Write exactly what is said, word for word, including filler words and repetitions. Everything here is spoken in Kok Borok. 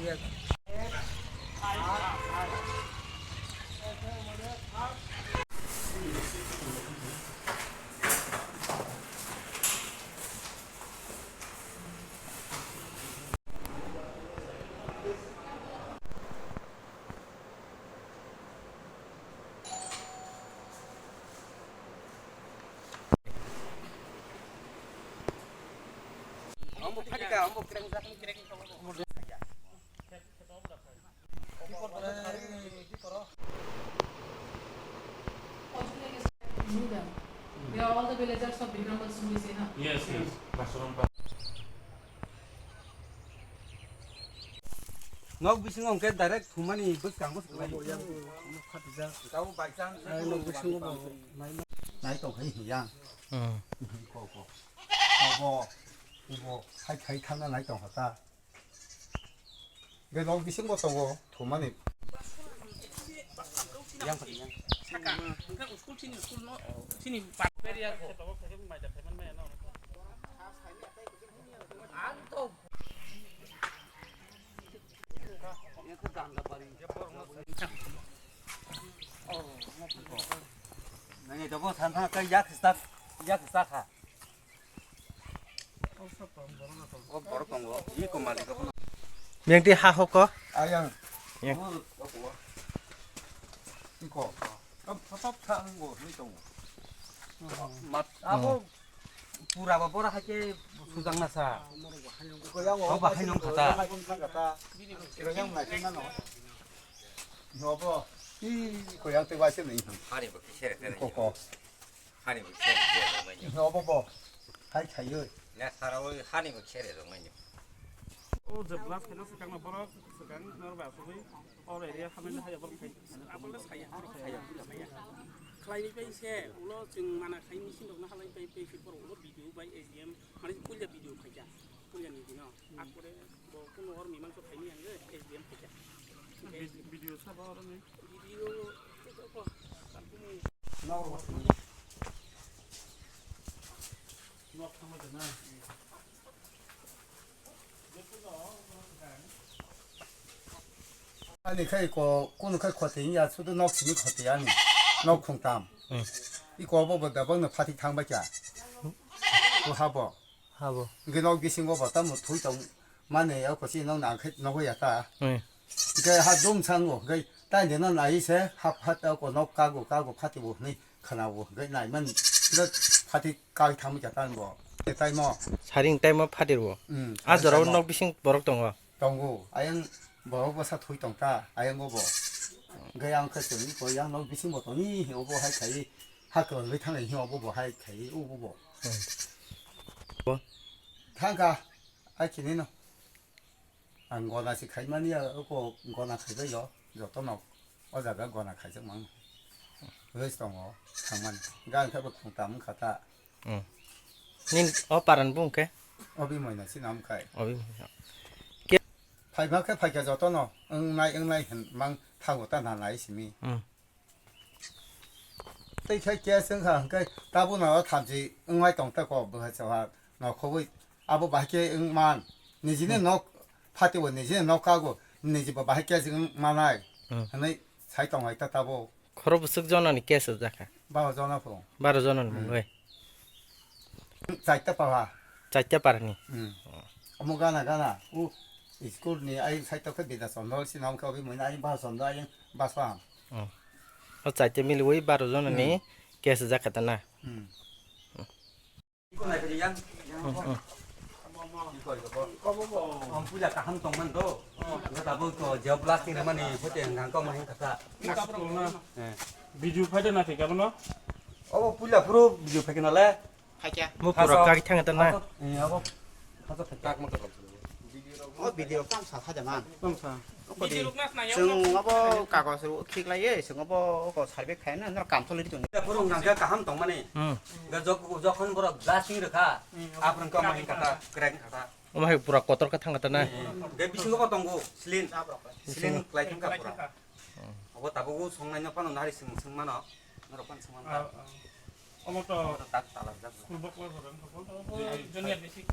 They are all the villagers of Bikram Singh, na? Yes, yes. Nok bisingo hwnkhe direct thumani bwskango swlai. Tabo by chance nok bisingo bo nai tong khai hiya. Hmm. Ko, ko. Abo, abo khai khai thangna nai tong kha ta. Hwnkhe nok bisingo tongo thumani. Yang, yang. Nang ito po, saan saan ka yak sak, yak sak ha. O borok tongo, i ko malik abono. Mengti ha hoko? Ayang. Yang. Iko. Am, patap tha ang go, ni tongo. Mat, abo pura ba bora hake sujang na sa. Ko yang o bahai nong khata. Ko yang nai thang no. No bo. I ko yang te wai se ni. Hari bo kise re. Ko ko. Hani bo khe rwmani. Obo bo. Hai khaioi. Na sara oi hani bo khe rwmani. O je blast khaina swkang borok swkang norba asugwi. Or area hamani haya borok khai. Abole saya, saya, saya. Khlai bai se ulo chwng mana khai machine rok na halai bai bai se borok ulo video bai A G M mane puila video khaikha. Puila ni dino. Akore bo kuno or mimang so khaini ang S D M khaikha. Video sabo oroni. Video ko ko. Ani khai ko, kuno khai khoti ya, sudu nok simi khoti ani, nok khungtam. Hmm. Iko bo bo dabang no phatik thang bai kya. Ko habo. Habo. Hwnkhe nok bisingo bo tamo thui tong mani, o kochi nok nang khe nogo ya ta. Hmm. Hwnkhe ha dum sango, hwnkhe tai de no nai se hap hat o ko nok kago, kago phati bo hwnwi khana bo, hwnkhe nai man, hwnkhe phati kai thang ja tan bo. Tai mo. Saring tai mo phati bo. Hmm. A jora o nok bising borok tongo. Tongo, ayang borok bwsa thui tong ta, ayang o bo. Hwnkhe ang khe tongwi koi, yang nok bising bo tongwi, obo hai khai, ha kwlwngwi thang hi obo bo hai khai, obo bo. Hmm. Bo. Thang kha. Ai chini no. Ang gona si khai mani ya, ko gona khai bai yo, joto no. O jaga gona khai jak mang. Rest tongo, thang mani. Gan khe bo thang tam kha ta. Hmm. Nin o paran bung khe? Obi moina si nam khai. Obi moina. Ke? Phai ma khe phai kha joto no. Wngnai, wngnai hin mang thago ta na nai simi. Hmm. Tei khe case wngkha hwnkhe tabukno o thamchi wngmai tong ta kok bwkha chawha nokhogwi abo bahai khe wngman nijini nok phatio nijini nok kago nijibo bahai case wng manai Hmm. hwnwi sai tonglai ta tabuk. Khoro bwswk jonani case rwjakha? Baro jona phung. Baro jonani Hmm. mungwi. Chaita para. Chaita parani. Hmm. Omo gana gana u school ni ai saito khe Bidya Chandra si nam khe obi muina ai Baro Chandra ai Baswa. Hmm. O chaita miliwi baro jonani Hmm. case jakha ta na. Hmm. Hmm, hmm. Om puja kaham tongman do. Gata bo to jab lasting mani hote ngang ko mahin kata. Eh. Video phaida na thik abono? Obo puila phuru video phaikhe nale. Phaikya. Mo pura Haso. Kari thang ta na. Haso. Eh, abo. Haso phaikya. O video kam sa kha jaman. Kam sa. Video rok na nai. Chwng abo kagos ro khiklaiye, chwng abo ko survey khaina nor kam choli tong. Phuru ngang khe kaham tongmani. Hmm. Ga jok jokhon borok blasting rwkha. Hmm. Aphuru kama hin kata, crack kata. Omo hai pura kotor khe thang kata na. Ga bisingo bo tongo, slin. Slin. Slin klai thang ka pura. Obo tabuk o songnai no phano nari sing sing mano. Norok phano sing mano. Ah, ah. Omo to Omo to tak talajak. School bok wa gorang. Junior basic.